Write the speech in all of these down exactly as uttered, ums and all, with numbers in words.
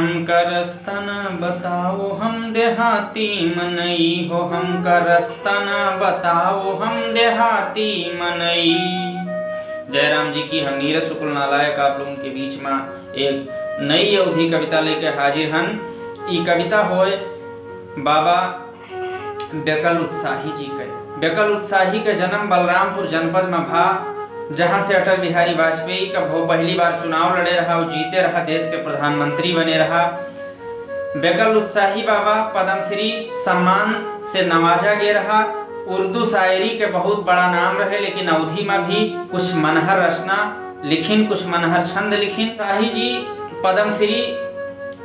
हमका रस्ता ना बताओ हम देहाती मनई हो, हमका रस्ता ना बताओ हम देहाती मनई। जयराम जी की हम नीरज शुक्ल नालायक आप लोगन के बीच मा एक नई अवधी कविता लेके हाजिर हन। ई कविता होय बाबा बेकल उत्साही जी के। बेकल उत्साही के जन्म बलरामपुर जनपद में भा, जहाँ से अटल बिहारी वाजपेयी का वो पहली बार चुनाव लड़े रहा और जीते रहा, देश के प्रधानमंत्री बने रहा। बेकल उत्साही बाबा पद्मश्री सम्मान से नवाजा गया रहा। उर्दू शायरी के बहुत बड़ा नाम रहे, लेकिन अवधी में भी कुछ मनहर रचना लिखिन, कुछ मनहर छंद लिखिन। उत्साही जी पद्मश्री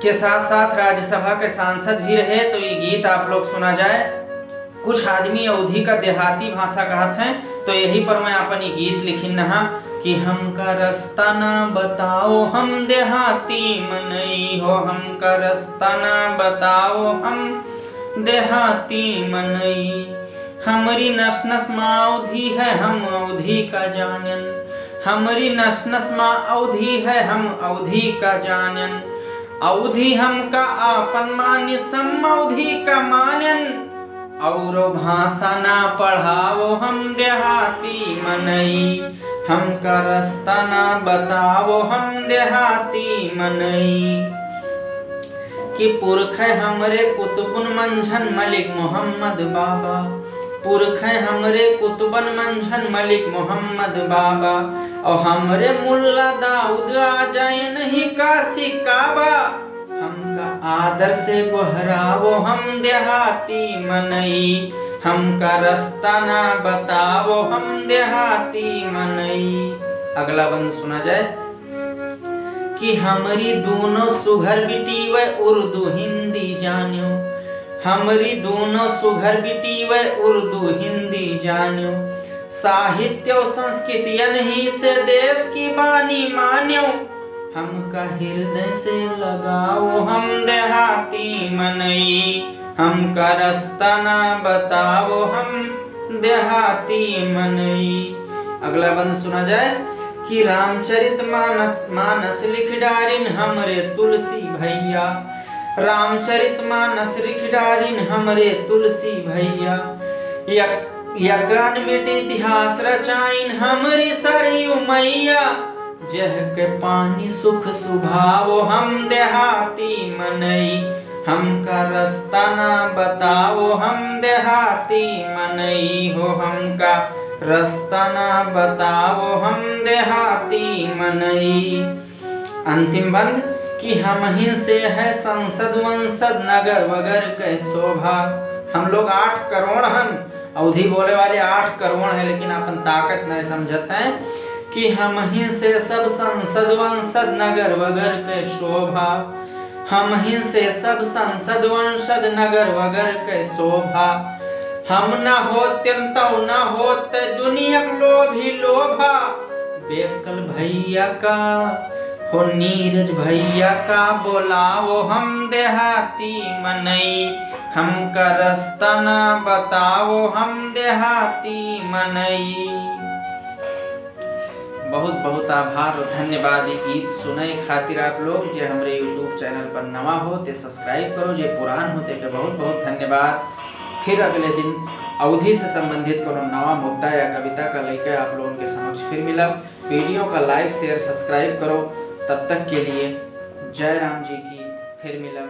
के साथ साथ राज्यसभा के सांसद भी रहे। तो ये गीत आप लोग सुना जाए। कुछ आदमी अवधी का देहाती भाषा कहत हैं, तो यही पर मैं अपन ये गीत लिखिन नहा कि हमका रस्ता ना बताओ हम देहाती मनई हो, हमका रस्ता ना बताओ हम देहाती मनई। हमरी नस नस मा अवधी है, हम अवधी का जानेन। हमरी नस नस मा अवधी है, हम अवधी का जानेन। अवधी हमका आपन मानिस, हम अवधी का मानेन। औरो भाषा ना पढ़ाओ हम देहाती मनई, हमका रस्ता ना बताओ हम देहाती मनई। कि पुरख है हमरे कुतुबुन मंझन मलिक मोहम्मद बाबा, पुरख है हमरे कुतुबन मंझन मलिक मोहम्मद बाबा, और हमरे मुल्ला दाऊद आ जाए नहीं काशी काबा। हमका आदर से गोहरावो हम देहाती मनई, हमका रस्ता ना बतावो हम देहाती मनई। अगला बंद सुना जाए कि हमरी दूनो सुघर बिटी वै उर्दू हिंदी जान्यो, हमरी दूनो सुघर बिटी वै उर्दू हिंदी जान्यो, साहित्य और संस्कृतियन ही से देश की बानी मान्यो। हमका हृदय से लगाओ हम देहाती मनई, हमका रस्ता ना बताओ हम देहाती मनई। अगला बंद सुना जाए कि रामचरित मानस, मानस लिख डारिन हमरे तुलसी भैया, रामचरित मानस लिख डारिन हमरे तुलसी भैया। यक-, यकान मिट इतिहास रचाइन हमरी सरयू मैया। जह के पानी सुख सुभावो हम देहाती मनई, हमका रस्ता ना बतावो हम देहाती मनई हो, हमका रस्ता ना बतावो हम देहाती मनई। अंतिम बंद कि हमहिन से है संसद वंसद नगर वगर के शोभा। हम लोग आठ करोड़ हन, अवधी बोले वाले आठ करोड़ हैं, लेकिन अपन ताकत नहीं समझत हैं कि हमहिन से सब संसद वंसद नगर वगर के शोभा। हमहिन से सब संसद वंसद नगर वगर के शोभा। हम ना होतेन तौ ना होते दुनिया के लोभी लोभा। बेकल भैया का हो नीरज भैया का बोलावो हम देहाती मनई, हमका रस्ता ना बतावो हम देहाती मनई। बहुत बहुत आभार और धन्यवाद ई गीत सुने खातिर। आप लोग जे हमरे YouTube channel पर नवा हो ते subscribe करो, जे पुरान हो ते के बहुत बहुत धन्यवाद। फिर अगले दिन अवधी से संबंधित कोनो नवा मुद्दा या कविता का लेके आप लोगन के समक्ष फिर मिलब। Video का like, share, subscribe करो। तब तक के लिए जय राम जी की, फिर मिलब।